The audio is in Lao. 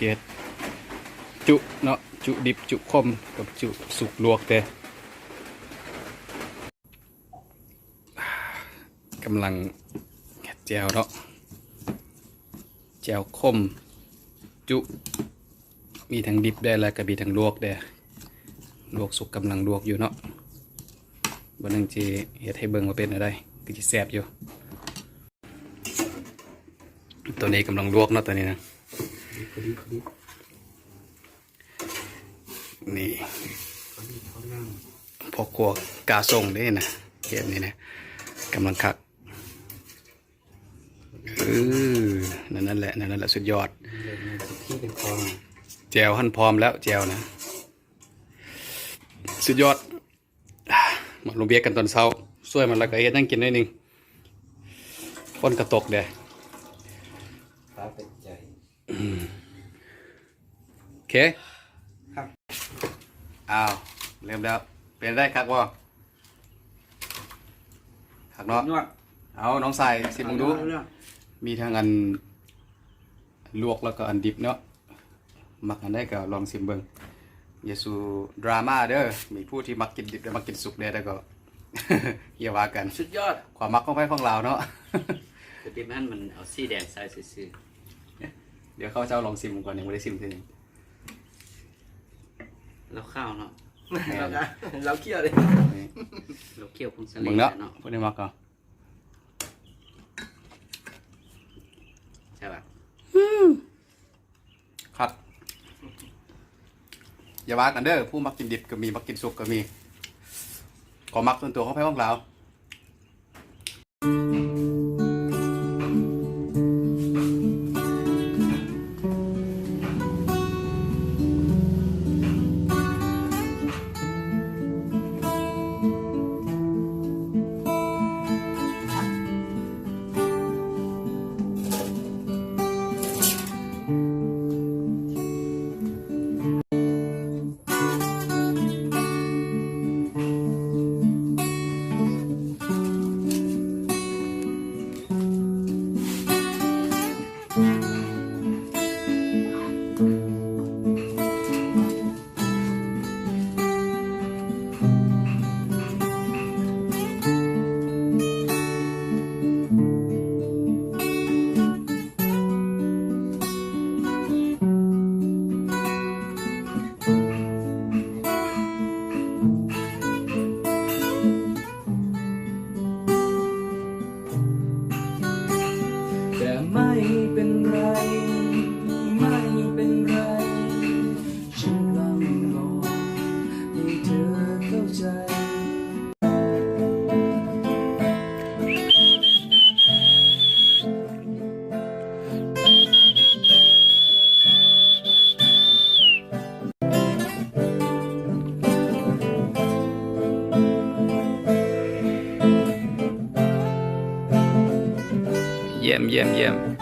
ເຮັດຈຸເນາະ ຈຸດິບ ຈຸຂົມ ກັບຈຸສຸກ ລວກແຕ່ ກຳລັງເຮັດແຈ່ວເນາະ ແຈ່ວຂົມ ຈຸ ມີທັງດິບແດ່ ແລ້ວກໍມີທັງລວກແດ່ ລວກສຸກ ກຳລັງລວກຢູ່ເນາະ ມື້ໜຶ່ງຊິເຮັດໃຫ້ເບິ່ງວ່າເປັນແນວໃດ ຄືຊິແຊບຢູ່. ຕົວນີ້ກຳລັງລວກເນາະ ຕົວນີ້ນະ ນີ້ ພໍ່ຄົວກ້າສົ່ງເດ້ນະ ເຮັດນີ້ນະ ກຳລັງຄັກ ເອີ ນັ້ນແຫຼະ ນັ້ນແຫຼະ ສຸດຍອດ ແຈ່ວຫັ້ນພ້ອມແລ້ວ ແຈ່ວນະ ສຸດຍອດ. ມາລົງວຽກກັນຕອນເຊົ້າ ຊ່ວຍມັນແລ້ວກໍເຮັດຫຍັງກິນໜ້ອຍໜຶ່ງ ຝົນກໍຕົກແດ່ ຟ້າເປັນໃຈ ອືມ ໂອເຄ ຄັກ ອ້າວ ເລີ່ມແລ້ວ ເປັນໄດ້ຄັກບໍ່? ຄັກເນາະ ຍອດ ເອົາ ນ້ອງຊາຍຊິມເບິ່ງດູ ຍອດ ມີທັງອັນ ລວກແລ້ວກໍອັນດິບເນາະ ມັກອັນໃດກໍລອງຊິມເບິ່ງ ຢ່າສູ່ດຣາມາເດີ ມີຜູ້ທີ່ມັກກິນດິບ ແລະ ມັກກິນສຸກແດ່ ແຕ່ກໍຢ່າວ່າກັນ ສຸດຍອດ ຄວາມມັກຂອງໃຜຂອງລາວເນາະ ແຕ່ດິບນັ້ນມັນເອົາສີແດງໃສ່ຊື່ໆ ດຽວຂ້າພະເຈົ້າລອງຊິມກ່ອນ ຍັງບໍ່ໄດ້ຊິມເທື່ອ ລາວຂາວເນາະ ແມ່ນ ລາວຂຽວເດ້ ນີ້ ລາວຂຽວຜົງສາລີເນາະ ເບິ່ງເນາະ ເນາະ ຜູ້ໃດມັກກໍ ແຊບ ອືມ ຄັກ ຢ່າວ່າກັນເດີ ຜູ້ມັກກິນດິບກໍມີ ມັກກິນສຸກກໍມີ ຄວາມມັກສ່ວນຕົວຂອງໃຜຂອງລາວ. แต่ไม่เป็นไร ไม่เป็นไร ฉันพร่ำบอกให้เธอเข้าใจ ຢ້ຽມ, ຢ້ຽມ, ຢ້ຽມ.